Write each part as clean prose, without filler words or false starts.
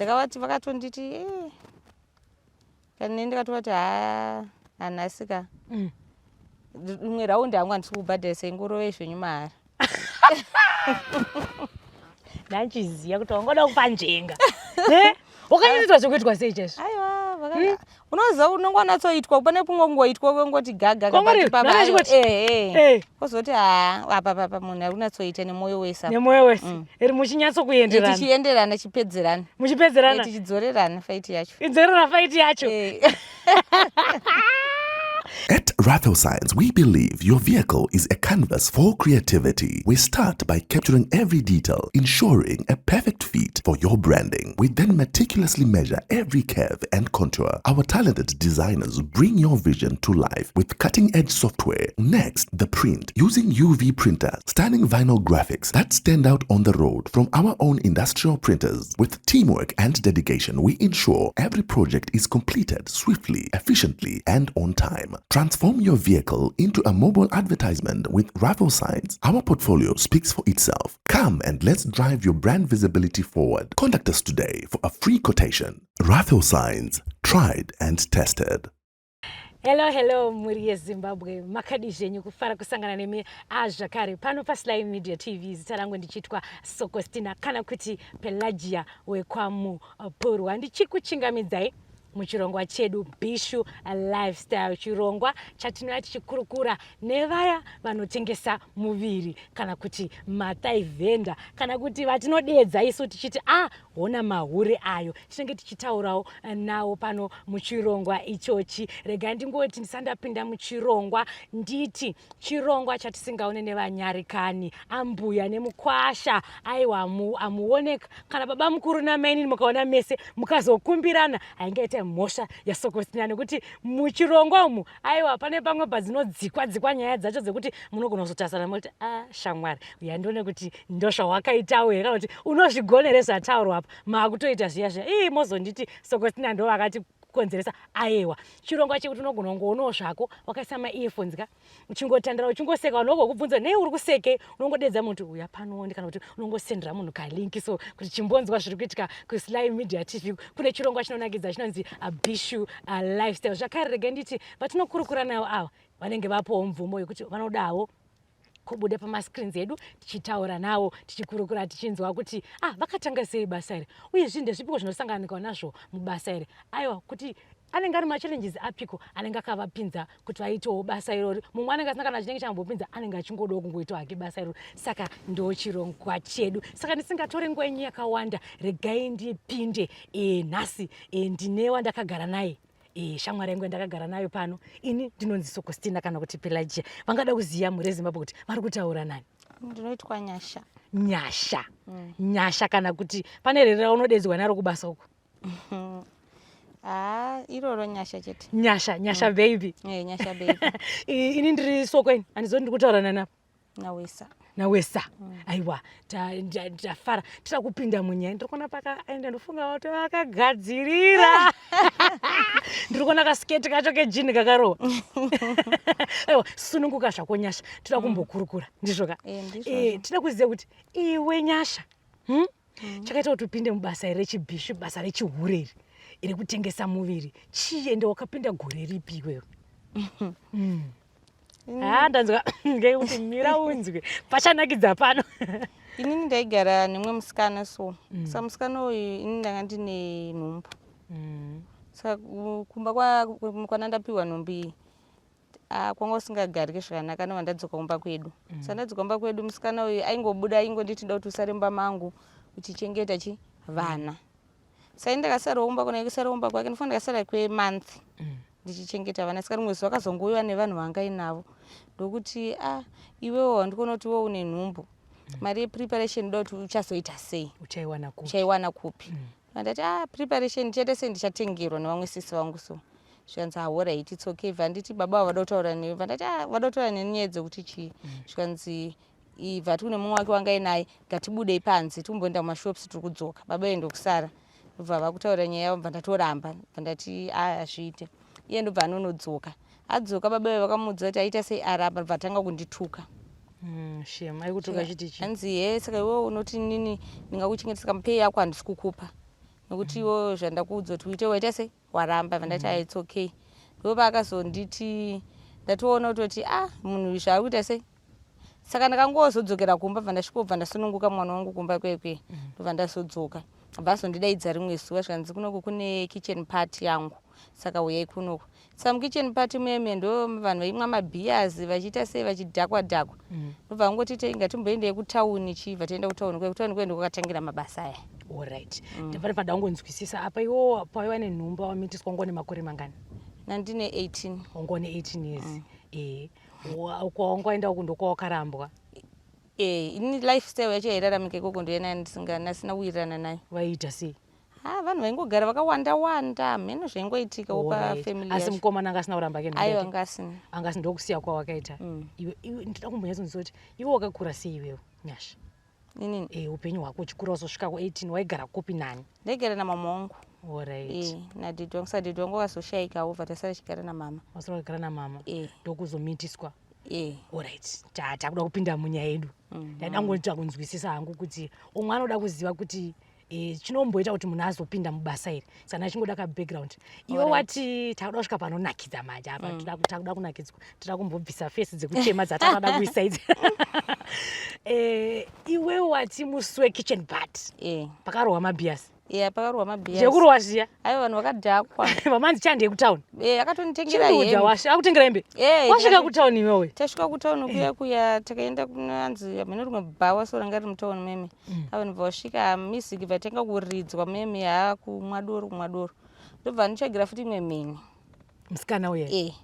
Ndakavati vakatonditi eh. Kana neni ndakatovati haa hanhasi ka. Rimwe raundi hangu handisi kubhadharisa ingorove zvenyu mahara. Ndanchiziva kuti wangoda kupa njenga. Eh? Wakanyatsoitwa zvekuitwa sei chaizvo? Aiwa, vaka unoziva unonge wanatsoitwa pane kumwe kungoitwa kwengoti gaga Kwangori, kabati papa, ndakachingoti, eh, eh. Eh. Kozoti haa apa papa munhu ari kunatsoita nemwoyo wese apa. Nemwoyo wese. Iri muchinyatsokuenderana. Tichienderana chipedzerana. Muchipedzerana. Tichidzorerana fight yacho. Idzorera fight yacho. Eh. At Raffle Signs, we believe your vehicle is a canvas for creativity. We start by capturing every detail, ensuring a perfect fit for your branding. We then meticulously measure every curve and contour. Our talented designers bring your vision to life with cutting edge software. Next, the print using UV printer, stunning vinyl graphics that stand out on the road from our own industrial printers. With teamwork and dedication, we ensure every project is completed swiftly, efficiently, and on time. Transform your vehicle into a mobile advertisement with Raffle Signs. Our portfolio speaks for itself. Come and let's drive your brand visibility forward. Contact us today for a free quotation. Raffle Signs, tried and tested. Hello, hello mhuri yeZimbabwe, makadi zvenyu? Kufara kusangana nemi zvakare pano paSly Media TV. Zita rangu ndichitwa Sokostina kana kuti Pelagia wekwaMupurwa, ndichikuchingamidzai muchirongwa chedu Bishu Lifestyle, chirongwa chatinouya tichikurukura nevaya vanotengesa muviri kana kuti mathigh vendor kana kuti vatinodedza isu tichiti a hona mahure ayo. Tinenge tichitaurawo nawo pano muchirongwa ichochi. Regai ndingoti ndisandapinda muchirongwa, nditi chirongwa chatisingaone nevanyarikani, ambuya nemukwasha. Aiwa, amuoneka kana baba mukuru namainini, mukaona mese mukazokumbirana haingaita mhosva yaSokostina, nekuti muchirongwa umu, aiwa, pane pamwe padzinodzikwa dzikwa nyaya dzacho dzekuti munogona kuzotarisana moti, "A shamwari, uya ndione kuti ndozvawakaitawo here kana kuti unozvigonere zvataurwa apa." Maakutoita zviya zviya, ii, mozonditi Sokostina ndo vakati kukonzeresa. Aiwa, chirongwa chekuti unogona kungoonawo zvako wakaisa maearphones ka, uchingotandara, uchingoseka. Vanhu vagokubvunza, "Nei uri kuseke?" Unongodedza munhu kuti, "Uya panooni," kana kuti unongosendera munhu kalink so kuti chimbonzwa zviri kuitika kuSly Media TV. Kune chirongwa chinonakidza chinonzi Bishu Lifestyle. Zvakare regai nditi vatinokurukura navo ava vanenge vapowo mvumo yekuti vanodawo kubuda pamascreens edu tichitaura navo, tichikurukura, tichinzwa kuti vakatanga sei basa iri, uye zvinhu ndezvipiko zvinosanganikwa nazvo mubasa iri. Aiwa, kuti anenge ari machallenges apiko anenge akavapinza kuti vaitewo basa irori. Mumwe anenge asina kana chinenge chambopinza, anenge achingodawo kungoitawo hake basa irori. Saka ndo chirongwa chedu. Saka ndisingatori nguva yenyu yakawanda, regai ndipinde. Nhasi ndine wandakagara naye, shamwari yangu yandakagara nayo pano. Ini ndinonzi Sokostina kana kuti Pelagia. Vangada kuziva mhuri yeZimbabwe kuti vari kutaura nani? Ndinoitwa Nyasha. Nyasha. Nyasha, kana kuti pane rere raunodedzwa naro kubasa uko? Haa, iroro Nyasha chete. Nyasha, Nyasha baby. Eh, Nyasha baby. Ini ndiri Soko. Ini handizoti ndiri kutaura nani apa? Nawesa. Nawesa. Aiwa, ndafara. Tira kupinda munyaya. Ndiri kuona pakaenda, ndofunga kuti vakagadzirira. Ndiri kuona kasiketi kacho kejini kakarohwa. Aiwa, sununguka zvako Nyasha, tira kumbokurukura, ndizvo ka? Eh, ndizvozvo. Tida kuziva kuti iwe Nyasha, Chakaita kuti upinde mubasa iri rechibhishu, basa rechihure iri iri kutengesa muviri, chii? Ende wakapinda gore ripi iwewe? Ha, ndanzwa ngekuti mira unzwe, pachanakidza pano. Inini ndaigara nemumwe musikana so. Saka musikana uyu, inini ndanga ndine nhumbu. Saka kumba kwana ndapiwa nhumbu iyi, kwanga usingagariki zvakanaka. Nova ndadzoka kumba kwedu. Saka ndadzoka kumba kwedu, musikana uyu aingobuda, aingonditi da kuti usare mumba mangu uchichengeta chi vana. Saka ini ndakasarawo kumba kuna kusara kumba kwake. Ndinofanira ndakasara kwemonth ndichichengeta vana. Saka rimwe zuva akazongouyiwa nevanhu vangainavo ndokuti, "A iwewo wandikuona kuti iwewo une nhumbu, mari yepreparation ndoda kuti uchazoita sei?" Uchaiwana kupi? "Uchaiwana kupi?" Ndati, "A preparation ndichaita sei? Ndichatengerwa nevamwe sisi vangu." So zvikanzi, "Alright, it's okay." Bva nditi, "Baba ava vada kutaura newe." Bva ndati, "A vada kutaura neni nyaya dzekuti chii?" Zvikanzi, "Ibva ati kune mumwe wake wangainaye, ngatibudei panze timboenda mumashops, tiri kudzoka." Baba ende kusara, ndobva vakutaura nyaya yavo. Bva ndatoramba, bva ndati, "A hazviite." Iye ndobva anonodzoka. Adzoka, baba ivo vakamuudza kuti aita sei, aramba. Ndobva atanga kundituka. Shame, aikutuka chiti chii? Hanzi, "He, saka iwewe unoti nini ndingakuchengeta? Saka mupei yako handisi kukupa." Nokuti iwo zvandakuudza kuti uite waita sei, waramba. Vandati, mm. It's okay. Ndopaakazonditi ndatoona kutoti, ah, munhu zvaari kuita sei. Saka ndakangozodzokera kumba, bva ndasvika, bva ndasununguka mwana wangu kumba kwekwe. Ndobva ndazodzoka, bva azondidaidza rimwe zuva, zvikanzi kunoku kune kitchen party yangu, saka uyai kunoku. Saka mukitchen party muyeme ndo vanhu vaimwa mabeers, vachiita sei, vachidhakwa dhakwa. Ndobva vangoti teinga timboendei kutauni, chibva taenda kutauni kwe. Kutauni kwe ndokakatangira mabasa aya. Alright. Ndapane pada kungonzwisisa apa. Iwo paiva nenhumba, wamitiswa, wanga une makore mangani? Nandine 18. Wanga une 18 years. Kwawangaenda uku ndokwawakarambwa? Ini lifestyle yacho yairaramika ikoko ndoyana ndasina kuwirirana nayo. Vaiita sei? Ha, vanhu vaingogara vakawanda wanda, mheno zvaingoitikawo pafamily. Asi mukomana anga asina kuramba ke? Aiwa, anga asina. Anga asina, ndokusiya kwawakaita. Iwe ndoda kumbonyatsonzwa kuti iwe wakakura sei iwewe, Nyasha? Inini? Upenyu hwako uchikura uzosvika ku18, waigara kupi, nani? Ndaigara namama wangu. Nadhidhi wangu. Saka dhidhi wangu akazoshaikawo, bva tasara chigara namama. Wasara kugara namama? Ndokuzomitiswa? Alright, takuda kupinda munyaya yedu. Ndaida kungoita kunzwisisa hangu kuti umwe anoda kuziva kuti chinomboita kuti munhu azopinda mubasa iri, saka ndachingoda kabackground. Iwe wati takuda kusvika panonakidza manje apa. Takuda kunakidzwa, toda kumbobvisa face dzekuchema dzatakada kuisa idzi. Iwe wati musi wekitchen party pakarohwa mabeers? Yeah, pakarohwa mabeers. Zvekurohwa zviya? Aiwa, vanhu vakadhakwa. Vamanzi chande yekutauni. Akatonitengera. Hembe washa akutengera hembe. Wasvika kutauni iwewe? Tasvika kutauni kuya kuya, takaenda kunanzi hameno rimwe bhawa so ranga riri mutauni meme. Avanhu bva vasvika, music bva kuridzwa meme, ha, kumwa doro, kumwa doro, ndobva nditsvagira futi imwe mheni. Musikana uye?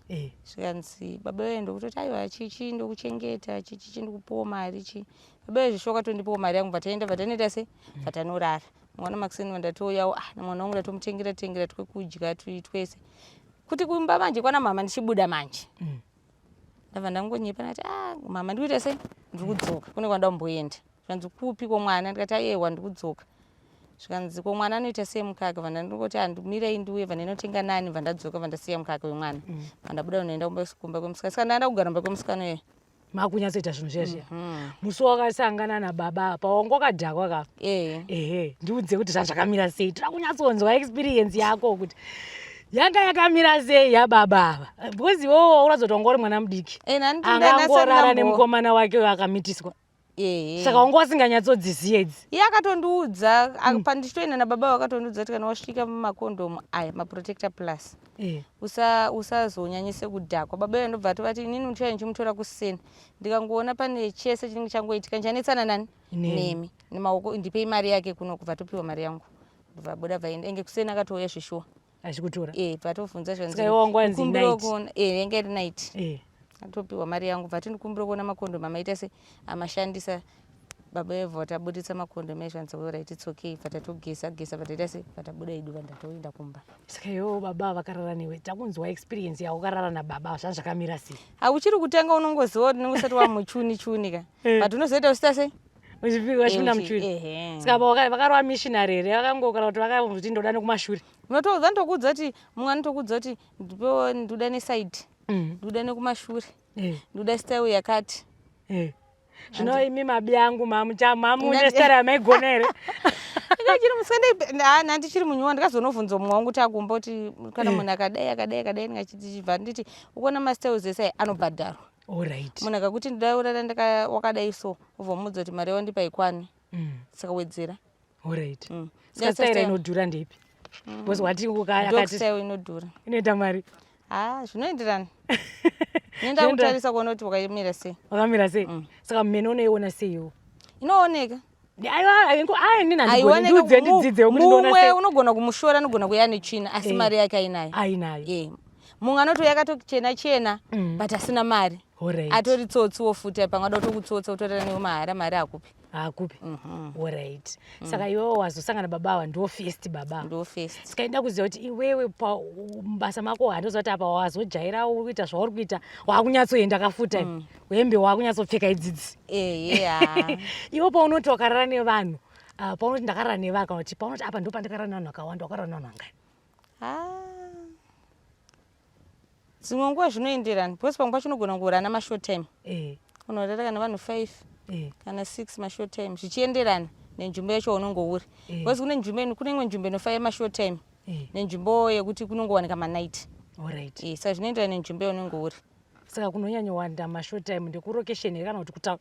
Zvikanzi baba vaye, ndokutoti aiwa, chichi ndokuchengeta, chichichi ndikupiwo mari chi. Baba vaye zvishoka tondipiwo mari yangu, bva taenda, bva tanoita sei, bva tanorara. Mwana makuseni vandatouyawo, ah, namwana wangu ndatomutengera tengera twekudya twese kuti kumba manje kwana mama. Ndichibuda manje, ndabva ndangonyepa, ndati, ah, mama, ndikuita sei, ndiri kudzoka kune kwanda kumboenda. Zvikanzi kupi komwana? Ndikati ayewa, ndikudzoka. Zvikanzi ko mwana anoita sei mukaka? Bva ndangoti handimirei ndiuye, bva ndinotenga nani, bva ndadzoka, bva ndasiya mukaka wemwana. Bva ndabuda unoenda kumba kwemusikana. Saka ndaenda kugara mumba kwemusikana uye. Makunyatsoita zvinhu zviya zviya. Musi wakasangana nababa apa, wanga wakadhakwa ka? Ehe, ndiudze kuti zvazvakamira sei. Toda kunyatsonzwa experience yako kuti yanga yakamira sei yababa ava, because iwewo uratidza kuti wanga uri mwana mudiki angangorara nemukomana wake akamitiswa. Saka wanga wasinganyatsodziziye idzi? Iye akatondiudza pandichitoenda nababa, vakatondiudza kuti kana wasvika mumakondomu aya, maprotector plus, usazonyanyise kudhakwa. Baba vaye ndobva tovati inini ndichauya ndichimutora kuseni, ndikangoona pane chese chinenge changoitika ndichanetsana nani? Nemi nemaoko, ndipei mari yake kuno. Kubva topiwa mari yangu, ndobva buda, bva enge kuseni akatouya zvishuwa. Achikutora? Bva tovhunza. Saka iwe wanga wanzi night? Yanga iri night. Atopiwa mari yangu, bva tindikumbira kuona makondomu amaita se amashandisa. Baba vebva vatabuditsa makondomu ezvanzi, alright, it's okay. Bva tatogeza geza, bva taita se, bva tabuda idu, bva ndatoenda kumba. Saka iwewo baba vakarara newe, takunzwa experience yako ukarara nababa, zvanga zvakamira sei? Hauchiri kutanga, unongoziva kuti unenge usati wamuchuni chuni ka. But unozoita usita sei? Vachipinda muchuni. Saka vakarova missionary here vakangokana kuti vakakuti ndoda nekumashure? Unotoudza, ndokuudza kuti mumwe anotokuudza kuti ndipewo, ndoda neside, ndoda nekumashure, ndoda style yakati. Zvino imi mabi angu mamune style yamaigona here? Chiri musikana, nandichiri munyuwa, ndikazonovhunza mumwe wangu takumba kuti kana munhu akadai akadai akadai, ndingachibva nditi ukuona mastyles ese aya anobhadharwa. Munhu akakuti ndoda urara wakadai so, ubva wamudza kuti mari yawandipa ikwani, saka wedzera. Alright. Saka style inodhura ndeipi? Because wati Dog style inodhura. Inoita mari? Ha, zvinoenderana, nenda kutarisa kuona kuti wakamira sei. Wakamira sei. Saka mhene unoiona sei iwo? Inooneka. Aiwa, ndiudze ndidzidze kuti ndoona mumwe sei. Unogona kumushora, anogona kuya netsvina, asi mari yake ainayo. Ainayo. Mumwe anotouya akatochena chena, but asina mari. Atori tsotsiwo futi, pamwe ada kutokutsotsa, utorera newe mahara, mari hakupi. Hakupi. Alright, saka iwewe wazosangana baba ava, ndo first baba? Ndo first. Saka ida kuziva kuti iwewe mubasa mako, handoziva kuti apa wazojaira, uri kuita zvauri kuita, wakunyatsoenda kafuta mm. hembe wakunyatsopfeka idzidzi. Iwe paunoti wakarara nevanhu, paunoti ndakarara nevanhu, kana kuti paunoti apa ndo pandakarara nevanhu vakawanda, wakarara nevanhu vangani? Ah. Dzimwe nguva zvinoenderana, because pamwe pacho unogona kungorana mashort time. Unorara kana vanhu 5 kana 6, mashort time, zvichienderana. Nenzvimbo yacho unonge uri. Because kune nzvimbo, kune imwe nzvimbo inofaya mashort time. Nenzvimbo yekuti kunongowanika manight. Alright. Saka zvinoenderana nenzvimbo yaunenge uri. Saka kunonyanyowanda mashort time ndekurokesheni here kana kuti kutown?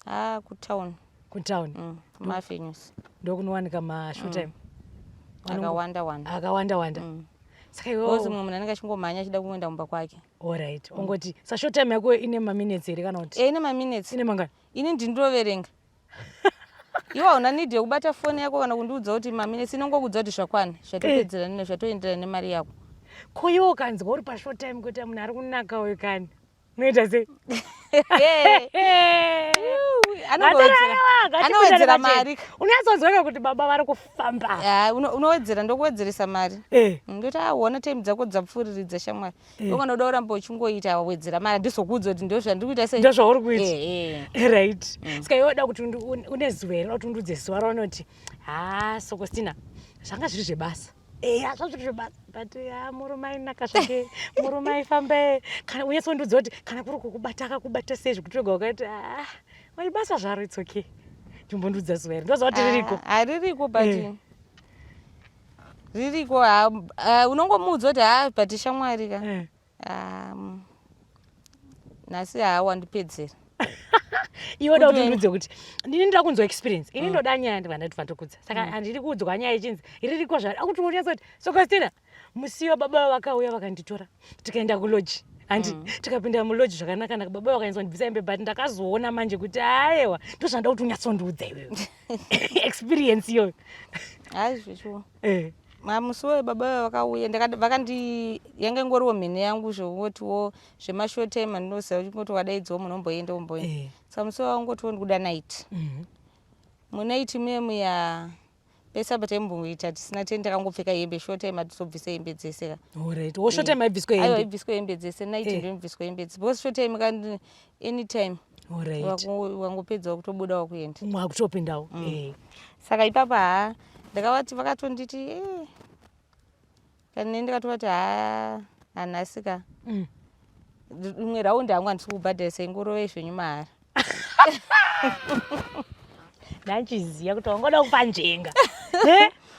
Ah, kutown. Kutown. Kumavenues. Ndokunowanika mashort time. Akawanda wanda. Akawanda wanda. Saka iwe Because mumwe munhu anenge achingomhanya achida kungoenda kumba kwake. Alright. Ongoti sa short time yako ine maminutes here kana kuti? Eh, ine maminutes. Ine mangani? Ini ndinoverenga. Iwe hauna need yekubata foni yako kana kundiudza kuti maminutes, inongokuudza kuti zvakwana, zvatopedzerana ne zvatoenderana nemari yako. Ko iwe ukanzwa uri pashort time kuti munhu ari kunaka uyu kani, unoita sei? Anowedzera mari. Unyatsonzweka kuti baba vari kufamba. Unowedzera, ndokuwedzeresa mari. Ndoti aona time dzako dzapfuuriridza, shamwari. Iwe kana uda kuramba uchingoita, wedzera mari. Handizokuudza kuti ndo zvandiri kuita sei. Ndozvauri kuita. Right. Saka iwe uda kuti une zuva here kuti undiudze zuva raunoti, ha, Sokostina, zvanga zviri zvebasa? Eya, zvanga zviri zvebasa, but ha, murume ainaka zvake, murume aifamba. Kana unyatsondiudza kuti kana kuri kukubata, akakubata sei zvekuti wega wakati, ha, waibasa zvaro, it's okay. Ndimbondiudza zuva here, ndoziva kuti ririko. Haririko, but ririko. Unongomuudza kuti, ha, but shamwari ka, nhasi ha, wandipedzera. Iwe da kuti ndiudze kuti ndini ndoda kunzwa experience. Ini ndoda nyaya, ndibva ndati vatokudza. Saka handidi kuudzwa nyaya ichinzi ririko zvaro, akuti unyatsoti, Sokostina, musiwa baba vakauya vakanditora, tikaenda kulodge, handi tikapinda mulodge zvakanaka-naka, baba vakanyatsondibvisa hembe, but ndakazoona manje kuti aiwa, ndozvanda kuti unyatsondiudza iwewe experience iyoyo. Hayi, zvechuwa. Musi wayo baba vakauya, vakandi yanga ingoriwo mhene yangu, zvokungotiwo zvemashort time andinoziva, uchingoti wadaidzawo munhu omboenda omboenda. Saka musi wayo wangotiwo ndikuda night. Munight muye muya pese apa taimboita tisina teni, takangopfeka hembe. Short time hatizobvisa hembe dzese ka. Alright, wo short time haibviswe Aiwa, hembe? Ibviswe hembe dzese. Night ndoinobviswa hembe dzese because short time kandi anytime wangopedza kutobuda wakuenda. Umwe akutopindawo. Saka ipapo, ha, ndakavati, vakatonditi, kani ndikatovati, ha, hanhasi ka rimwe raundi hangu handisi kubhadharisa, ingorovei zvenyu mahara. Ndanchiziva kuti wangoda kupa njenga.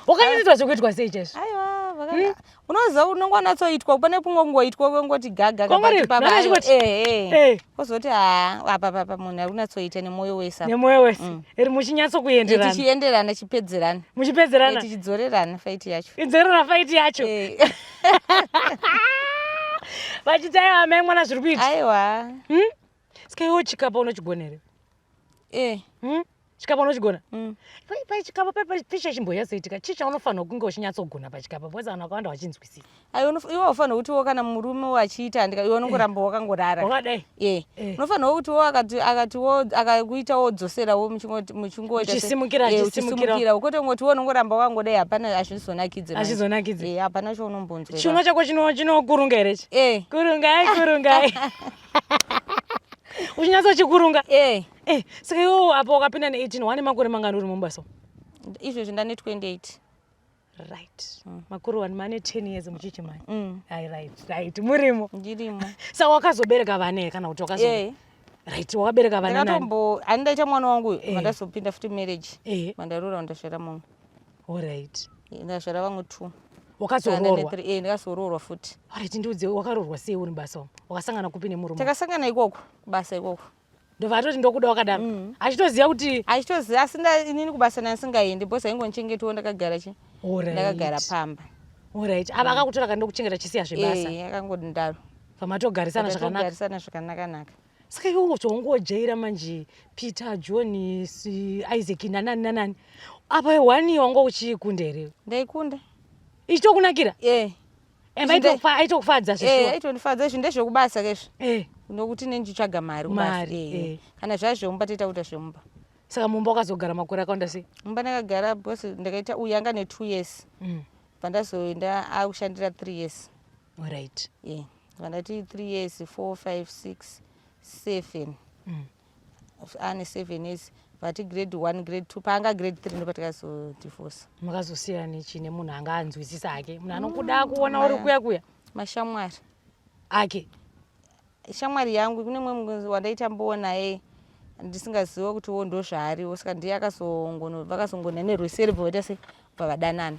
Wakanyatsoitwa zvekuitwa sei chaizvo? Aiwa, unoziva unonge wanatsoitwa, pane kumwe kungoitwa kwengoti gaga. Kwangori, nana chingoti, Kozoti, ha, apa papa munhu ari kunatsoita nemwoyo wese apa. Nemwoyo wese eri muchinyatsokuenderana. Tichienderana, chipedzerana. Muchipedzerana. Tichidzorerana fight yacho. Idzorera fight yacho. Vachiti, aiwa, mai mwana, zviri kuita. Aiwa. Saka iwe chikapa unochigona here? Eh. Chikapa unochigona? Mm. Pachikapa picha chimbonyatsoitika, chii chaunofanirwa kunge uchinyatsogona pachikapa? Because vanhu vakawanda vachinzwisisa. Aiwa, iwe ufanira kutiwo kana murume achiita, handika, iwe unongoramba wakangorara. Wakadai. Unofanirwa kutiwo akatiwo akakuita wodzoserawo muchingoita Uchisimukira, achisimukira. Uchisimukira, kwete kungoti iwe unongoramba wakangodai, hapana, hazvizonakidze manje. Hazvizonakidze. Hapana chaunombonzwa. Chiuno chako chinokurunga here chi? Eh. Kurungai, kurungai, uchinyatsochikurunga. Saka iwewo apa wakapinda ne18, wane makore mangani uri mubasa? Izvezvi ndane 28. Right, makuru wani mane 10 years muchichimanya. Ai, right, murimo. Ndirimo. Saka wakazobereka vana here kana kuti wakazo? Right, wakabereka vana nani? Ndakatombo handidaita mwana wangu uyu, mandazopinda futi marriage. Mandaroora, ndazvara mumwe. Ndazvara vamwe two. Wakazoroorwa? Ndakazoroorwa futi. Alright, ndiudze, wakaroorwa sei uri mubasa umu? Wakasangana kupi nemurume? Takasangana ikoko, kubasa ikoko. Ndobva atoti ndokuda wakadaro, achitoziva kuti? Achitoziva, asi inini kubasa ndasingaendi because aingondichengetawo, ndakagara chi ndakagara pamba. Alright, ava akakutora kandi ndokuchengeta chisiya zvebasa? Eh, akangondidaro. Vamatogarisana zvakanaka? Takatogarisana zvakanaka-naka. Saka iwewo zvaungojaira manje Peter, John, Isaac, nanani nanani, apa one wanga uchikunda here? Ndaikunda. Ichitokunakira? Eh. Aitokufadza zveshuwa? Aitondifadza. Izvi ndezvekubasa kezvo, nokuti nendichitsvaga mari kubasa. Mari, Kana zvazvemumba, toita kuita zvemumba. Saka mumba wakazogara makore akawanda sei? Mumba ndakagara because ndakaita uyu anga ne2 years, pandazoenda akushandira 3 years. Vandati 3 years, 4, 5, 6, 7. Ane 7 years, vati grade 1, grade 2, paanga grade 3 ndopatakazodivorce. Makazosiyana nechi nemunhu anga anzwisisa hake, munhu anokuda kuona uri kuya kuya? Mashamwari ake. Shamwari yangu, kune mumwe wandaitambowo naye. Ndisingaziva kuti wo ndozvaariwo, saka ndiye akazongono vakazongona nerweseri bva vaita sei, bva vadanana.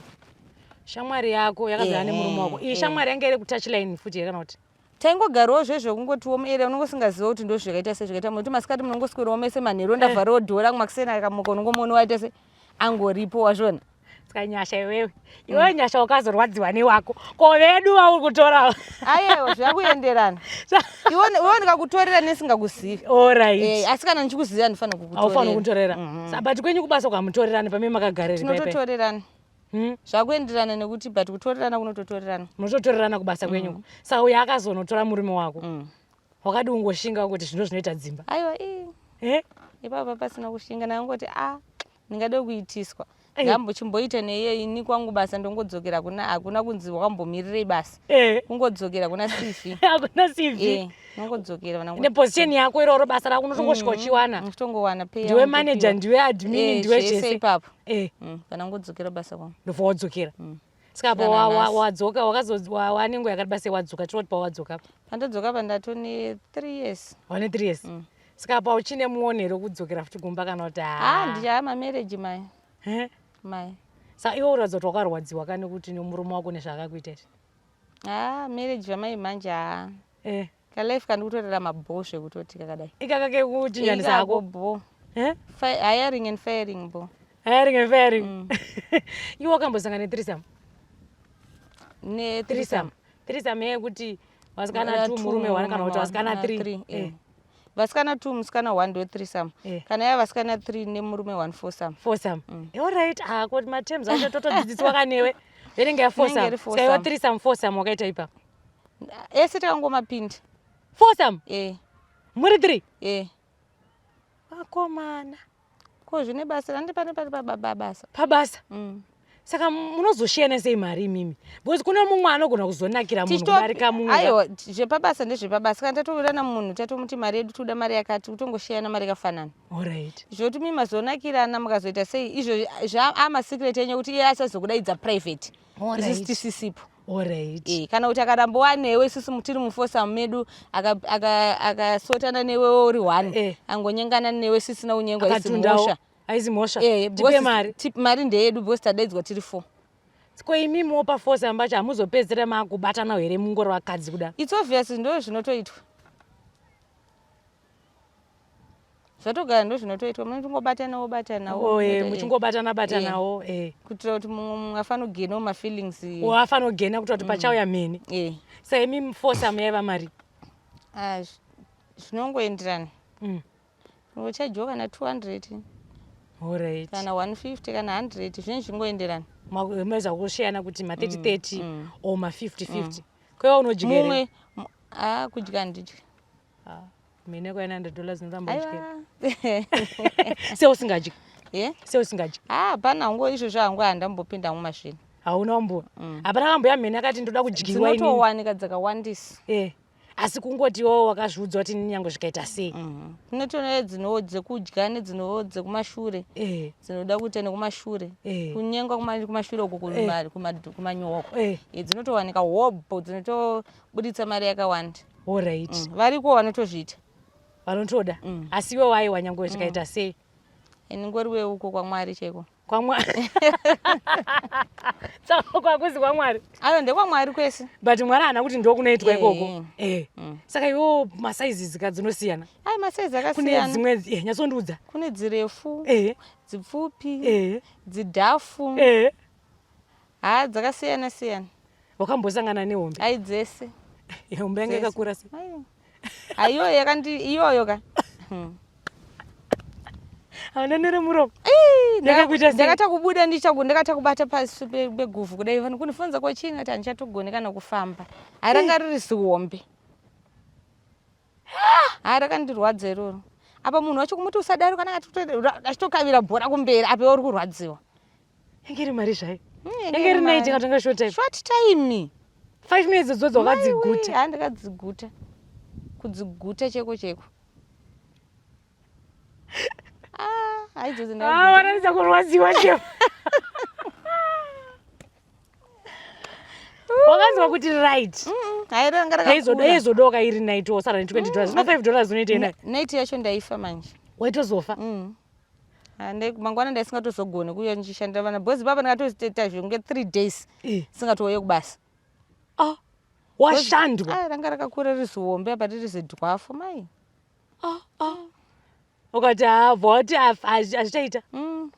Shamwari yako yakazana nemurume wako iyi, shamwari yange iri kutouchline futi here kana kuti? Taingogarawo zvezvo kungotiwo muarea unonge usingaziva kuti ndozvakaita sei, zvakaita muti masikati munongoswerawo mese, manheru ndavharawo dhora, makuseni akamuka unongomuona waita sei, angoripo, wazviona. Saka Nyasha, iwewe, iwewe Nyasha, wakazorwadziwa newako, ko vedu vauri kutora? Aiwa, zvakuenderana. Iwe ndikakutorera nesingakuzivi. Alright. Asi kana ndichikuziva ndifanira kukutorera. Haufaniri kutorera. But kwenyu kubasa ukamutorerana pame makagarira? Tinototorerana. Zvakuenderana nekuti, but kutorerana kunototorerana. Munototorerana kubasa kwenyu. Saka uyo akazonotora murume wako, wakadi ungoshinga kuti zvino zvinoita dzimba? Aiwa, ii. Eh? Ipapa pasina kushinga, ndangoti a ndingade kuitiswa, ndambochimboita neiye ini kwangu basa ndongodzokera kuna, hakuna kunzi wakambomirirei basa. Kungodzokera kuna CV. Hakuna CV. Nongodzokera vanangu. Neposition yako iroro, basa rako unotongosvika uchiwana. Uchitongowana pay. Ndiwe manager, ndiwe admin, ndiwe zvese zvese ipapo. Panangodzokera basa kwangu. Ndobva wadzokera. Saka apo Kana nhasi. wadzoka, wane nguva yakati basa wadzoka, tinoti pawadzoka? Pandadzoka pa ndatone 3 years. Wane 3 years. Saka apa uchine muonero kudzokera futi kumba kana kuti? Ha, ndichaya mamarriage mai. Eh? Mai. Saka iwe uratidza kuti wakarwadziwa kane kuti nemurume wako nezvaakakuita izvi. Ha, marriage zvamai manje, ha. Kalife kandikutorera mabho zvekutoti kakadai. Ikaka kekuchinjanisa Ikako hako. Bho. Eh? Hiring and firing bo. Hiring and firing. Iwe wakambosangana nethreesome? Ne? Threesome, threesome yekuti vasikana two, murume one, kana kuti vasikana three. Vasikana two, musikana one, ndo threesome. Kana yava vasikana three nemurume one, foursome. Foursome. Alright, ah, kuti materms acho totodzidziswa kanewe, inenge Inenge yafoursome. iri Saka iwe foursome. threesome, foursome wakaita ipapo? Ese takangomapinda. Foursome? Eh. Muri three? Eh. Vakomana. Ko zvine basa randi pane pari pabasa. Pabasa. Saka munozoshiyana sei mari imimi? Because kune mumwe anogona kuzonakira munhu kudarika mumwe. Aiwa, zvepabasa ndezvepabasa. Kana tatowirirana munhu, tatomuti mari yedu toda mari yakati, kutongoshiyana mari yakafanana. Alright. Zvoti mi mazonakirana mukazoita sei, izvo zvamasecret enyu kuti iye achazokudaidza private, isusu tisisipo. Alright. Kana kuti akaramba wanewe, isusu tiri mufoursome medu, akasotana newe uri one, angonyengana newe sisina kunyengwa, isi Akatundawo. mhosva. Haizi mhosva. Tipe Because mari. Mari ndeyedu because tadaidzwa tiri four. Ko imimiwo pafoursome pacho hamuzopedzisira makubatana here mungori vakadzi kuda? It's obvious, ndo zvinotoitwa, zvatogara ndo zvinotoitwa, munotingobatanawo batanawo. Oh, muchingobatana batanawo, eh. Kuitira kuti mumwe afanogenawo mafeelings. Afanogena kuitira kuti pachauya mheni. Saka imi foursome yaiva mari? Ah, zvinongoenderana. Uchajiwa kana 200, kana 150, kana 100, zvinenge zvichingoenderana. Maiza kushiyana kuti ma30 30 or ma50 50. Kwaiva unodya here? Mumwe ah, kudya handidyi. Ah, mhene kwa $900 inoramba udye? Aiwa. Sei usingadyi? Ye? Sei usingadyi? Ah, hapana hangu izvozvo, hangu handambopinda mumazvini. Hauna umbo, hapana kamboya mhene akati ndoda kudyiwa inini? Dzinotowanika dzakawandisa. Asi kungotiwo wakazviudza kuti nyange zvikaita sei. Kunotoona dzinowo dzekudya nedzinowo dzekumashure, dzinoda kuita nekumashure, kunyengwa kumashure uko, kumanyoko. Dzinotowanika hobho, dzinotobuditsa mari yakawanda. Alright. Variko vanotozviita. Vanotoda. Asi iwe waiwa nyange zvikaita sei? Iningoriwe uko kwaMwari chaiko. Kwamwari? Saka kwakuzi kwaMwari? Aiwa, ndekwamwari kwese. But Mwari haana kuti ndokunoitwa ikoko. Saka iwo masaizi ka dzinosiyana? Ai, masaizi Kune akasiyana. dzimwe, nyatsondiudza. Kune dzirefu, dzipfupi, dzidhafu. Ha, dzakasiyana siyana. Wakambosangana nehombe? Ai, dzese. Hombe yange Dzese. yakakura sei? Aiyo, yakandi iyoyo ka. Hauna neremuromo? Ii, Yakakuita sei? Ndakata kubuda ndakata kubata pasi peguvhu kudai, vanhu kundifunza kwechini ati handichatogoni kana kufamba. Haranga riri zihombe, ha, rakandirwadza iroro. Apa munhu wacho kumuti usadaro, kana achitokavira bhora kumberi, apa iwe uri kurwadziwa. Yange iri mari zvayo? Yange Yange iri iri night? mari. Katonga short time? Short time. 5 minutes idzodzo wakadziguta? Ha, ndakadziguta, kudziguta cheko cheko. Ah, haidzodzo. Ah, wanaridza kurwadziwa cheo, wakanzwa kuti right. Hairanga. Yaizodoka iri night, wosara ne $20, zvino $5 unoitei nayo? Night yacho ndaifa manje. Waitozofa. Mangwana ndaisingatozogoni kuuya ndichishandira vana because baba ndakatoita zvekunge 3 days singatouye kubasa. Ah, washandwa. Ah, ranga rakakura rizihombe apa, riri zidwafu mai. Ah, ah. Ukati habva wati hazvichaita.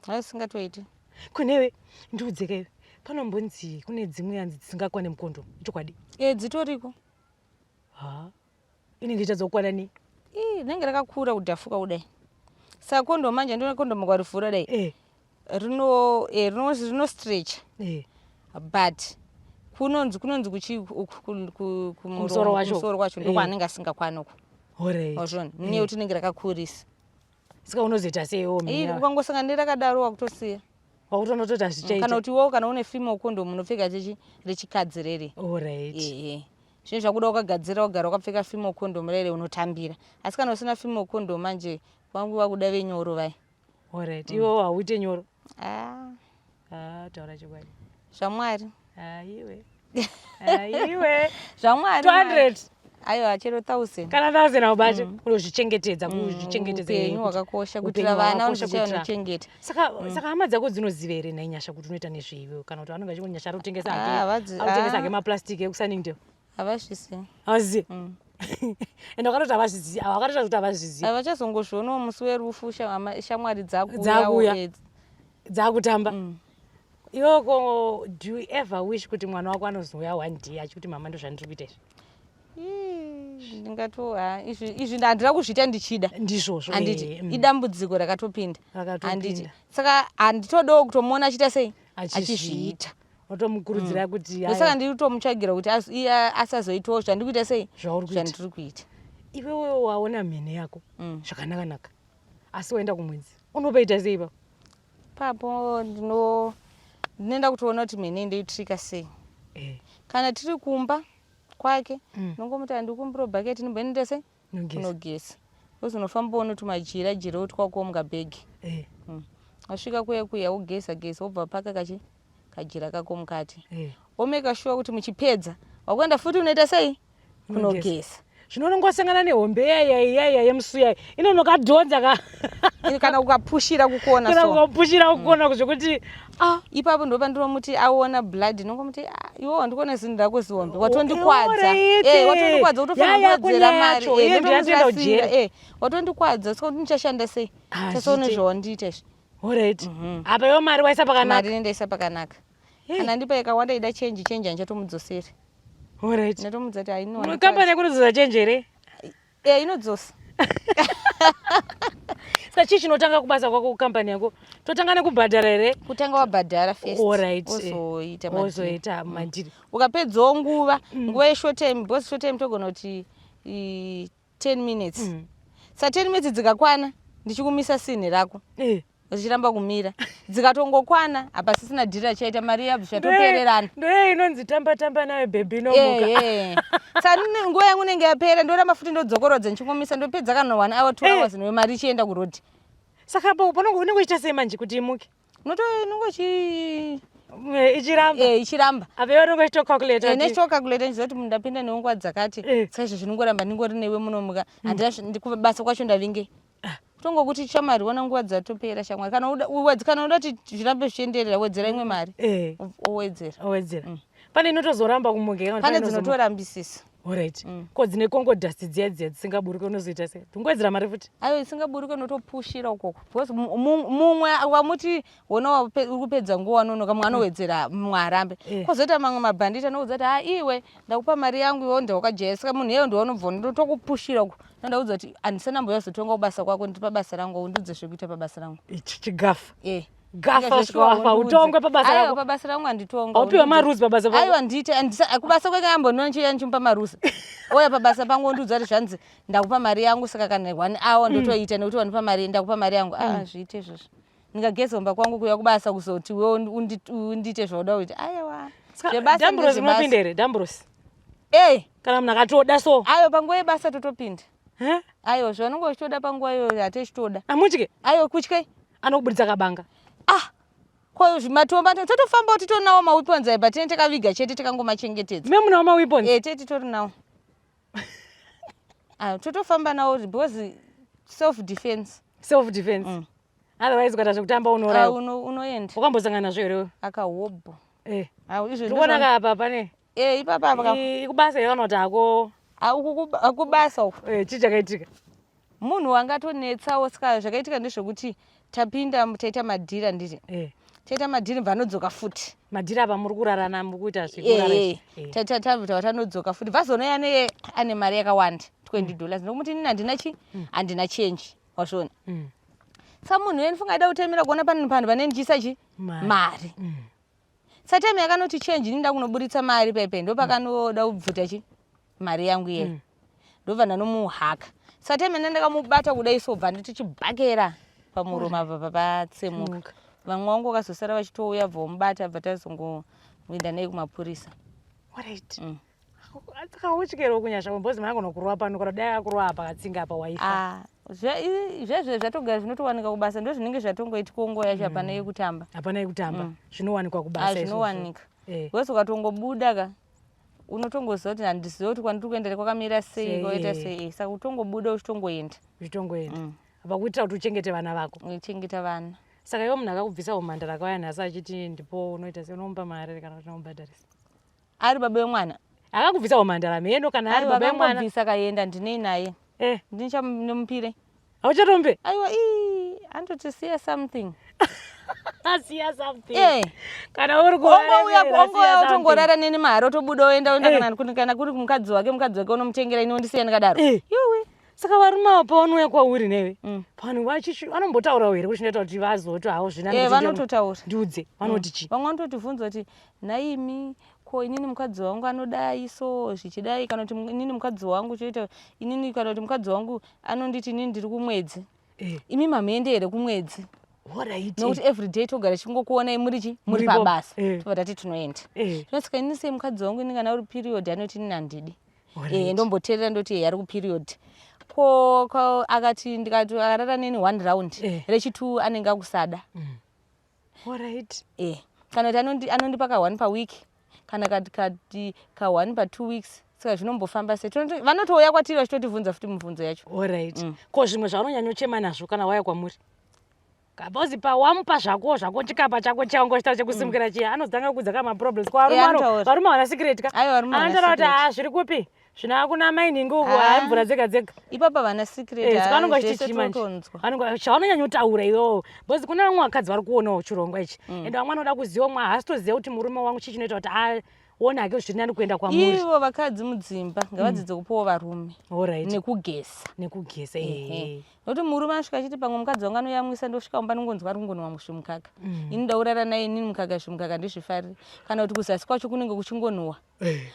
Aisingatoiti. Kunewe ndiudzeka iwe, panombonzi kune dzimwe hanzi dzisingakwane mukondomu, ichokwadi? E, dzitoriko. Ha, inenge ichitadza kukwana nei? Ii, rinenge rakakura kudhafuka kudai, saka kondomu manje, ndiona kondomu ukarivhura dai rino rino stretch but kunonzi kuchi Kumusoro wacho. Kumusoro kwacho ndokwaanenge asingakwani uku. Wazviona, nenyaya yekuti rinenge rakakurisa. Saka unozoita seiwo? Ii, ukangosangana nerakadaro wakutosiya. Wakutonototi Kana hazvichaita. Kuti iwewo kana une female condom unopfeka chechi rechikadzi rere. Ehe, zvinhu zvakuda wakagadzira, wagara wakapfeka female condom rere, unotambira. Asi kana usina female condom manje, vangu vakuda venyoro vai. Alright, iwewo hauite nyoro? Ah. Ah, taura chokwadi. Zvamwari. Aiwe, aiwe. Zvamwari. 200? Aiwa, chero 1000. Kana 1000 haubate, unozvichengetedza, kuzvichengetedza. Upenyu hwakakosha, kuitira vana hwakakosha. vanozochaya unochengeta. Saka hama dzako dzinoziva here nhai, Nyasha, kuti unoita nezveiwe, kana kuti vanonge vachingoti Nyasha ari kutengesa Ah, hake, ari kutengesa ah. hake maplastic ekuSunningdale? Havazvizivi. Havazivi, ende wakatoti havazvizivi, wakatoita kuti havazvizivi. Havachazongozvionawo musi werufu, shamwari dzakuuya. Dzakuuya. Dzakutamba iwoko. Do you ever wish kuti mwana wako anozouya one day achikuti, "Mama, ndo zvandiri kuita izvi"? Ndingato ha, izvi handina kuzviita ndichida. Ndizvozvo. Handiti? Idambudziko rakatopinda. Rakatopinda. Handiti? Saka handitodawo kutomuona achiita sei? Achizviita. Achizviita. Watomukurudzira kuti Ndosaka aiwa, ndiri kutomutsvagira kuti iye asazoitawo zvandiri kuita sei. Zvauri kuita. Zvandiri kuita. Iwewe waona mhene yako zvakanaka-naka, asi waenda kumwedzi, unopaita sei ipapo? Papo ndinoenda kutoona kuti mhene ndoitrika sei. Kana tiri kumba kwake, ndinongomuti, "Handikumbiro bhaketi, ndimboendoita sei?" Nogeza. Kunogeza, wozonofambawo notumajira jira twako mukabhegi. Wasvika kuya kuya, wogeza geza, wobva paka kachi kajira kako mukati, womeka sure kuti muchipedza wakuenda futi unoita sei? Kunogeza. Zvino unongosangana nehombe iyaiya yemusuya inonokadhonza ka. Kana ukapushira kukona. Kana so ukapushira kukona zvekuti ah. Ipapo ndo pandinomuti aona blood, ndinongomuti, "Ah, iwe wandikuona zinhu rako zihombe, watondikwadza." Alright. Watondikwadza, kutofanira Ya, yako kuwedzera nyaya mari. yacho, iye ndiye atoenda Ndotomuti kujeri. Watondikwadza, saka kuti ndichashanda sei? Ah, Tasaone zviite. zvawandiita izvi. Alright, apa iwo mari waisa pakanaka. Mari nendaisa pakanaka. Hey. Kana ndipa yakawanda, ida chenji, chenji handichatomudzoseri. Ndinotomudza kuti haino. Kambani yako inodzosa chenji here? E, inodzosa. Saka chii chinotanga kubasa kwako, kukambani yako? Totanga nekubhadhara here? Kutanga wabhadhara first. Wozoita madhiri. Wozoita madhiri. Ukapedzawo nguva yeshort time, because short time togona kuti 10 minutes. Sa 10 minutes dzikakwana, ndichikumisa sinhi rako richiramba kumira, dzikatongokwana, hapasisina dhiri rachaita, mari yabva, zvatopererana. Ndoye inonzi tamba tamba nayo bhebhi, inomuka. Saka nguva yangu inenge yapera, ndoramba futi ndodzokorodza ndichingomisa, ndopedza kana one hour, 2 hours, newe mari ichienda kurodhi. Saka apo panonge unenge uchiita sei manje kuti imuke? Unongochi Ichiramba. Ichiramba. Apa iwe unenge uchitocalculate. Nechitocalculate, ndichiziva kuti munhu ndapinda nenguva dzakati. Saka izvo zvinongoramba ndingori newe munomuka, handina basa kwacho ndavinge kutongokuti, "Shamwari, wana nguva dzatopera, shamwari. Kana kana uda kuti zvirambe zvichienderera, wedzera imwe mari." Owedzera. Owedzera. Pane inotozoramba kumuka kana kuti? Pane inozomuka? Dzinotorambisisa. Alright, ko dzine kongo dust dziya dziya dzisingaburuke, unozoita sei? Tingowedzera mari futi? Aiwa, isingaburuke unotopushira ukoko, because mumwe wamuti wona uri kupedza nguva wanonoka, mumwe anowedzera, mumwe arambe. Kwozoita mamwe mabhanditi anoudza kuti, "Ha, iwe ndakupa mari yangu, iwe ndawakajaira." Saka munhu iyeyo ndiwanobva ndotokupushira uko, nondaudza kuti handisana mboyazotonga kubasa kwako, ndiri pabasa rangu, undiudze zvekuita pabasa rangu. Ichi chigafa. Gafa. Gafa svika wafa, utongwe pabasa Aiwa, rako. pabasa rangu handitonga. Haupiwa marules pabasa pako? Aiwa, ndiite kubasa kweke ambondiona ndichimupa marules, oya pabasa pangu ondiudza kuti zvanzi ndakupa mari yangu, saka kana one hour ndotoita nekuti wandipa mari, ndakupa mari yangu. Ah, zviite izvozvo, ndingageza kumba kwangu kuuya kubasa kuzoti iwe undiite zvauda kuita? Aiwa. Zvebasa Damburosi ndezvebasa. unopinda here damburosi? Eh. Kana munhu akatoda so? Aiwa, panguva yebasa totopinda. Eh? Aiwa, zvaunenge uchitoda panguva iyoyo hatechitoda. Amutye? Aiwa, kutyei? Anokubudisa kabanga. Ah, ko zvimatombo totofambawo titorinawo maweapons aiba, tinenge takaviga chete, tikangomachengetedza. Me munawo maweapons? E, tete titori nawo. Ah, totofamba nawo because self defense. Self defense. Otherwise ukaita zvekutamba unouraiwa. Ah, unoenda. Wakambosangana nazvo here? Akahobho. Eh. Ah, izvo Ndikuona ka apa pane. Eh, ipapa apa ka. Ikubasa here kana kuti hako? Ah, uku kubasa uku. Eh, chii chakaitika? Munhu wangatonetsawo saka zvakaitika ndezvekuti tapinda taita madhiri handiti? Eh. Taita madhiri bva anodzoka futi. Madhiri apa muri kurarana muri kuita zvekurara. Eh, eh. Tata tanodzoka futi. Vazonouya neye ane mari yakawanda 20 dollars. Ndomuti inini handina chi? Handina change. Wazviona? Sa munhu uye ndifunga aida kutemera kuona pane panhu pane ndichiisa chi? Mari. Satime yakanoti change ini ndakunoburitsa mari pepe ndopakanoda kubvuta chi? Mari yangu iye. Ndobva ndanomuhaka. Satime ndandakamubata kudai so bva nditi chibhakera pamuromo apa papatsemuka. Vamwe vangu vakazosara vachitouya bva vomubata bva tazongoenda naye kumapurisa. Alright. Saka utyero kunyasha because mwana anogona kurova pano kana dai akurova apa akatsinga apa waifa. Ah, zvezve zvatogara zvinotowanika kubasa ndozvinenge zvatongoitikawo nguva yacho hapana yekutamba. Hapana yekutamba. Zvinowanikwa kubasa Ah, izvozvo. zvinowanika. Because ukatongobuda ka unotongoziva kuti handizive kuti kwandiri kuenda kwakamira sei, Sei, kwaita eh. sei. Saka utongobuda uchitongoenda. Uchitongoenda. Apa kuitira kuti uchengete vana vako. Uchengeta vana. Saka iwe munhu akakubvisa umhandara akauya nhasi achiti ndipo unoita sei unomupa mari kana kuti unomubhadharisa? Ari baba vemwana. Akakubvisa umhandara mheno kana ari Aiwa, baba vemwana. akangobvisa akaenda ndinei naye. Ndichamunomupire. Hauchatombe? Aiwa, ii, anototi siya something. Siya something. Kana uri Ongouya kuvaremera, siya ongouya something. otongorara neni mahara otobuda oenda oenda kana kuri kumukadzi wake, mukadzi wake unomutengera ini ondisiya ndakadaro. Yuwi. Saka varume ava pavanouya kwauri newe, vanhu vanombotaurawo here kuti zvinoita kuti vazoti hawo zvina nekuti Vanototaura. Ndiudze, vanoti chii? Vamwe vanototivhunza kuti nhaimi ko inini mukadzi wangu anodai so zvichidai kana kuti inini mukadzi wangu choita inini kana kuti mukadzi wangu anonditi inini ndiri kumwedzi. Imi mamuende here kumwedzi? Alright. Nokuti every day togara tichingokuonai muri chi? Muri Muripo. pabasa. Tobva tati tinoenda. Zvino saka inini sei mukadzi wangu ini kana uri period anoti inini handidi. Ndomboteerera ndoti ari kuperiod. Ko, ko akati ndikati akarara neni one round, rechi2 anenge akusada. Alright. Kana kuti anondipa ka 1 pa week kana kati ka 1 pa 2 weeks. Saka zvinombofamba sei? Vanotouya kwatiri vachitotivhunza futi mibvunzo yacho. Alright. Ko zvimwe zvaunonyanyochema nazvo kana wauya kwamuri? Kabozi pa wamupa zvako zvako chikapa chako changu chita chekusimukira chiya anozotanga kudza kama problems. Ko Anotaura. varume havana secret ka? Aiwa, varume havana Anotaura kuti, secret. zviri kupi? Zvino hakuna mai nhingi uku, mvura dzega dzega. Ipapa vana secret, Saka vanonga zvese vachichi manje. tinotonzwa. Vanonga chavanonyanyotaura iwewo. Because kuna vamwe vakadzi vari kuonawo chirongwa ichi. Ende vamwe vanoda kuziva umwe haasitoziva kuti murume wangu chii chinoita kuti aone hake zviri nani kuenda kwamuri. Ivo vakadzi mudzimba ngavadzidze kupawo varume. Alright. Nekugeza. Nekugeza, Nokuti murume anosvika achiti pamwe mukadzi wangu anoyamwisa ndosvika mumba ndingonzwa ari kungonwa zvimukaka. Ini ndaurara naye inini mukaka zvimukaka ndizvifariri. Kana kuti kuzasi kwacho kunenge kuchingonhuwa.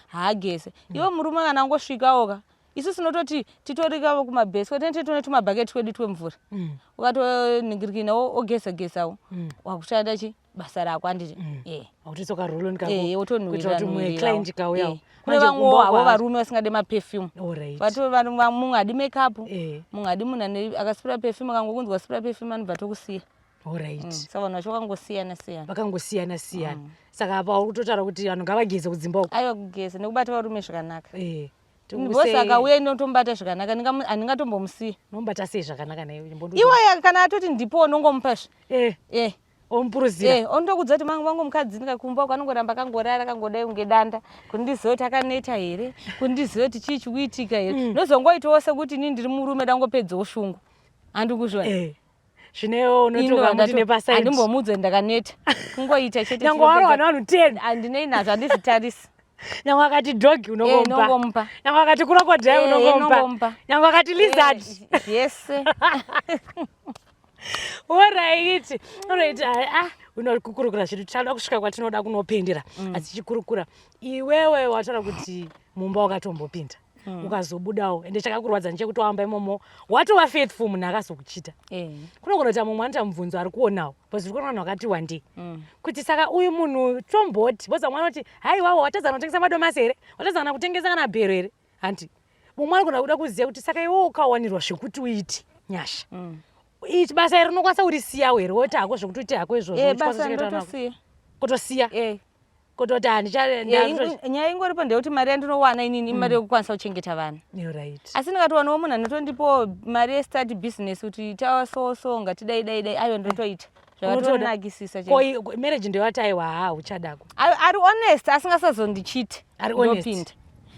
Haageze. Iwe murume kana angosvikawo ka, isu tinototi titori kavo kumabhesi, tinenge tine tumabhaketi twedu twemvura. Ukatoningirikina ogeza gezawo, wakushanda chi basa rako handiti? Wakutoisa roll-on kako, Wotonhuwirira, kuitira kuti mumwe nhuwirirawo. client kauyawo. Kune Manje vamwewo kumba havo kwaari. varume vasingade maperfume. Alright. Vato vanhu mumwe haadi makeup, mumwe haadi munhu akasipira perfume, akangokunzwa sipira perfume anobva tokusiya. Alright. Saka vanhu vacho vakangosiyana siyana. Vakangosiyana siyana. Saka apa uri kutotaura kuti vanhu ngavageze kudzimba uko. Aiwa, kugeza nekubata varume zvakanaka. Bosi akauya inotomubata zvakanaka, handingatombomusiya. Unomubata sei zvakanaka naye? Iwe kana atoti ndipo unongomupa zve. Omupuruzira. Onotokudza kuti wangu mukadzi ndikakumba uko anongoramba akangorara akangodai kunge danda, kuti ndizive kuti akaneta here, kuti ndizive kuti chii chikuitika here. Ndozongoitawo sekuti inini ndiri murume ndangopedzawo shungu. Handikuzviona. Zvinewo unotoka muti nepasaidi. Handimbomuudze ndakaneta. Kungoita chete Nyangwe warohwa chinopedza. nevanhu 10. Handinei nazvo, handizvitarisi. Nyangwe akati dog unongompa. Unongompa. Nyangwe akati crocodile unongompa. Unongompa. Nyangwe akati lizard. Yes. Alright. Alright. Unokukurukura zvedu tichada kusvika kwatinoda kunopendera. Asi chikurukura iwewe wataura kuti mumba wakatombopinda. Ukazobudawo ende chakakurwadza ndechekuti wamba imomo watova faithful munhu akazokuchita. Kunogona kuti mumwe anoita mubvunzo ari kuonawo because uri kuona vanhu vakati wandei. Kuti saka uyu munhu tomboti because vamwe vanoti haiwawo watadzana kutengesa madomasi here, watadzana kutengesa kana bhero here, hanti mumwe anogona kuda kuziva kuti saka iwewe ukawanirwa zvekuti uite nyasha. Ichi basa iri unokwanisa kurisiyawo here woti hako zvekuti uite hako izvozvo, uchikwanisa Basa kuchengeta vana vako? ndotosiya. Kutosiya? Kutoti handicha nyaya ingoripo ndeyekuti mari yandinowana inini imari yekukwanisa kuchengeta vana. Right. Asi ndikatowanawo munhu anotondipawo mari yestart business kuti tawa so so ngatidai dai dai, ayo ndotoita. Zvakatonakisisa chaizvo. Ko marriage ndeyowati aiwa haa uchadako. Ari honest asingasazondichiti. Ari honest. Ndopinda.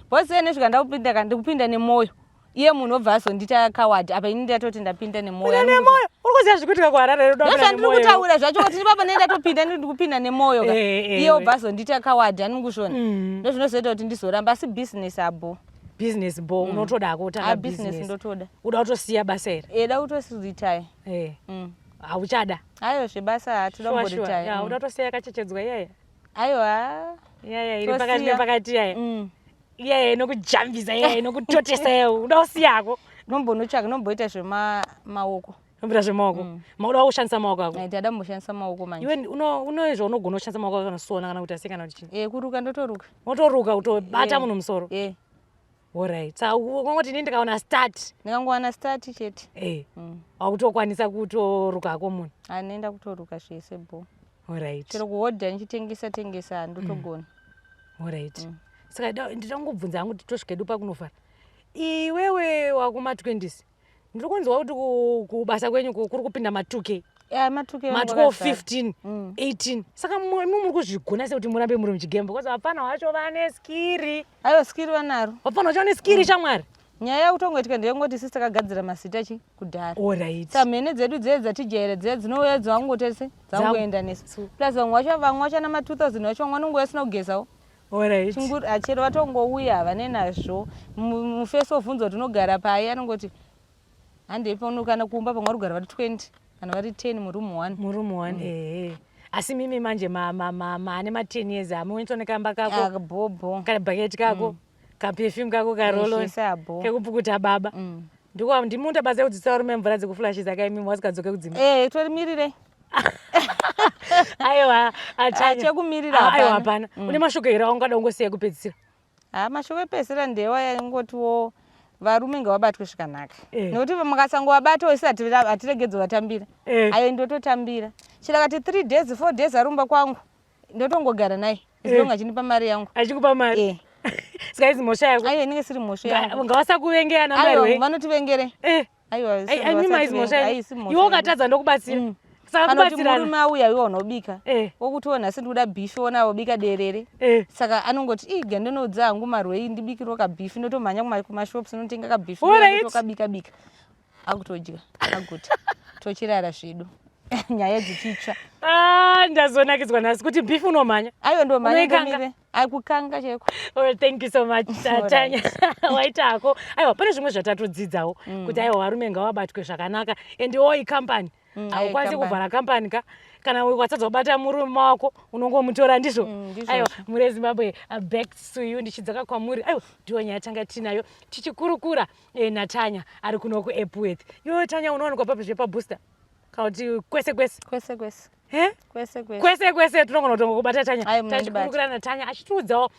Because iye nesvika ndakupinda ka ndikupinda nemwoyo. Iye munhu obva azondiita coward apa ini ndatoti ndapinda nemwoyo. Pinda nemwoyo. Uri kuziva zviri kuitika kuHarare here? Ndozvandiri kutaura zvacho kuti ipapo ndenge ndatopinda ndiri kupinda nemwoyo ka. Iye obva azondiita coward ani kuzviona. Ndozvinozoita kuti ndizoramba asi business abo. Business bo unotoda hako kutanga Ah, business ndotoda. Uda kutosiya basa here? Eh, da kutoretire. Hauchada? Aiwa zvebasa hatida Sure, sure. kumboretire. Ya, uda kutosiya yakachechedzwa iyaya. Aiwa. Iyaya iri pakati Tosiya. nepakati iyaya. Iyaya inokujambisa iyaya inokutotesa iyaya. Uda kusiyako. Nombonotsvaka nomboita zvemaoko. Nomboita zvemaoko. Mauda kushandisa maoko ako. Ndada kumboshandisa maoko manje. Iwe uno zvaunogona kushandisa maoko ako kana sona kana kuti asi kana kuti chii? Kuruka ndotoruka. Wotoruka kutobata munhu musoro. Alright. Saka ungoti inini ndikaona start. Ndikangowana start chete. Wakutokwanisa kutoruka hako munhu. Ah, ndinoenda kutoruka zvese bo. Alright. Chero kuhodha ndichitengesa tengesa ndotogona. Alright. Saka ndida kungobvunza hangu kuti tosvika hedu pakunofara. Iwewe wakuma 20s. Ndiri kunzwa kuti kubasa kwenyu kuri kupinda ma 2K. Ya, ma 2K Ma vangu 12, vakazara. 15, 18. Saka imi muri kuzvigona sei kuti murambe muri muchigembo? Because vapfana vacho vane skiri. Aiwa, skiri vanaro. Vapfana vacho vane skiri shamwari. Nyaya yakutongoitika ndeyekungoti isusu takagadzira mazita chi kudhara. Alright. Saka mhene dzedu dziye dzatijaira dziya dzinouya dzangotese dzangoenda nesu. Plus vamwe vacho ana ma 2000 vacho vamwe vanongouya vasina kugezawo. Alright. Chinguri, chero vatongouya havane nazvo. Mufesi wobvunza kuti unogara pai anongoti handei pano kana kumba pamwe vari kugara vari 20 kana vari 10 muroom 1. Muroom 1, ehe. Asi mimi manje maane ma 10 years amunoita kamba kako. Ah, bobo. Kana bucket kako. Ka perfume kako ka roll on. Zvese abo. Kekupukuta baba. Ndiko ndimuta basa yekudzidzisa varume mvura dzekuflashisa ka imimi wasikadzoke kudzimba. Torimirire. Aiwa, atanya. Chekumirira Aiwa, hapana. hapana. Une mashoko here aungada kungosiya kupedzisira? Mashoko epedzisira ndewa ngotiwo varume ngavabatwe zvakanaka. Nekuti mukasangovabata isi hatiregedzi kuvatambira. Ayo ndototambira. Chero akati 3 days, 4 days arumba kwangu, ndotongogara naye. As long achinipa mari yangu. Achikupa mari? Saka izi mhosva yako? Aiwa, inenge isiri mhosva yangu. Ngavasakuvenge ana Aiwa, mai we. vanotivengere. Aiwa, Ai, mimi haizi mhosva yenyu. haisi mhosva Iwe yedu. ukatadza ndokubatsira. Saka Kana kuti kubatsirana. murume auya iwe unobika. Wokuti wona nhasi ndikuda beef, wona wobika derere. Saka anongoti, ii, gandinoudza hangu marwei ndibikirwe kabeef, ndotomhanya kumashops ndotenga kabeef, ndotokabika bika. Akutodya, aguta. Tochirara zvedu. Nyaya dzichitsva. Ndazonakidzwa nhasi kuti beef unomhanya. Aiwa, ndomhanya, Unoikanga? ndomire. Ai, kukanga chaiko. Oh, thank you so much, Alright. Tanya. Waita hako. Aiwa, pane zvimwe zvatatodzidzawo kuti aiwa varume ngavabatwe zvakanaka. And wo icompany. Haukwanisi Company. kuvhara company ka. Kana ukatadza kubata murume wako unongomutora ndizvo. Ndizvo. Aiwa, mhuri yeZimbabwe, back to you ndichidzoka kwamuri. Aiwa, ndiyo nyaya tanga tinayo tichikurukura naTanya ari kuno kuEpworth. Iwe Tanya unowanikwa papi zvepa booster? Kana kuti kwese kwese? Kwese kwese. He? Kwese kwese. Kwese kwese tinogona kutonga kubata Tanya. Ayi, munondibata. Tachikurukura naTanya achitiudzawo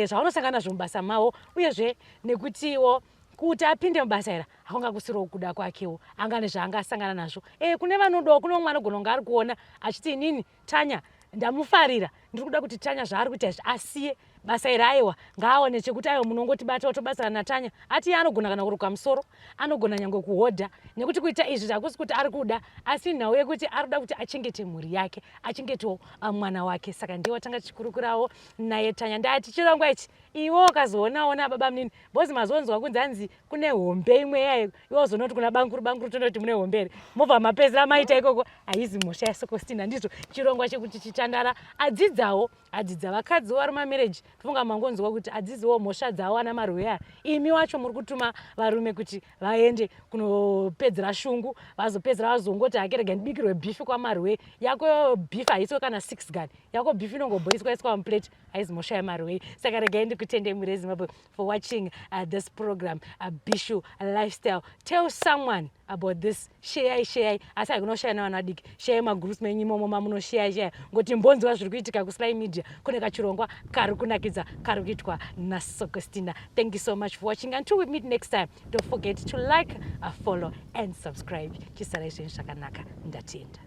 zvavanosangana nazvo mubasa mavo uyezve nekutiwo kuti apinde mubasa iri hakunga kusiriwo kuda kwakewo, anga nezvaangasangana nazvo. Kune vanodawo, kune umwe anogona kunge ari kuona achiti inini Tanya ndamufarira, ndiri kuda kuti Tanya zvaari kuita izvi asiye basa iri, aiwa ngaaone chekuti aiwa munongotibata watobatsirana naTanya. Ati iye anogona kana kuruka musoro, anogona nyangwe kuhodha, nekuti kuita izvi hakusi kuti ari kuda, asi nhau yekuti ari kuda kuti achengete mhuri yake, achengetewo mwana wake. Saka ndiye watanga tichikurukurawo naye Tanya. Ndati chirongwa ichi iwe ukazoonaona baba munini, bozi mazonzwa kunzi hanzi kune hombe imwe yayo, iwe uzoona kuti kuna banguru, banguru tonoti mune hombe here, mobva mapedzera maita ikoko. Haizi mhosva yaSokostina, ndizvo chirongwa chekuti chitandara adzidzawo, adzidza vakadzi vari mamarriage. Tofunga mangonzwa kuti adzidziwo mhosva dzavo ana marweya. Imi wacho muri kutuma varume kuti vaende kunopedzera shungu, vazopedzera vazongoti hake rega ndibikirwe beef kwamarwe. Yako beef haiswe kana 6 gun, yako beef inongobhoiswa iswa muplate, haizi mhosva yamarwe. Saka regai ndikutende mhuri yeZimbabwe for watching this program, Bishu Lifestyle. Tell someone about this, share, share, asi haikuna kushare nevana vadiki, share magroups menyu imomo mamunoshare, share ngoti mbonzwa zviri kuitika kuSly Media. Kune kachirongwa kari kunakidza kari kuitwa naSokostina. Thank you so much for watching. Until we meet next time, don't forget to like, follow and subscribe. Chisarai zvenyu zvakanaka. Ndatenda.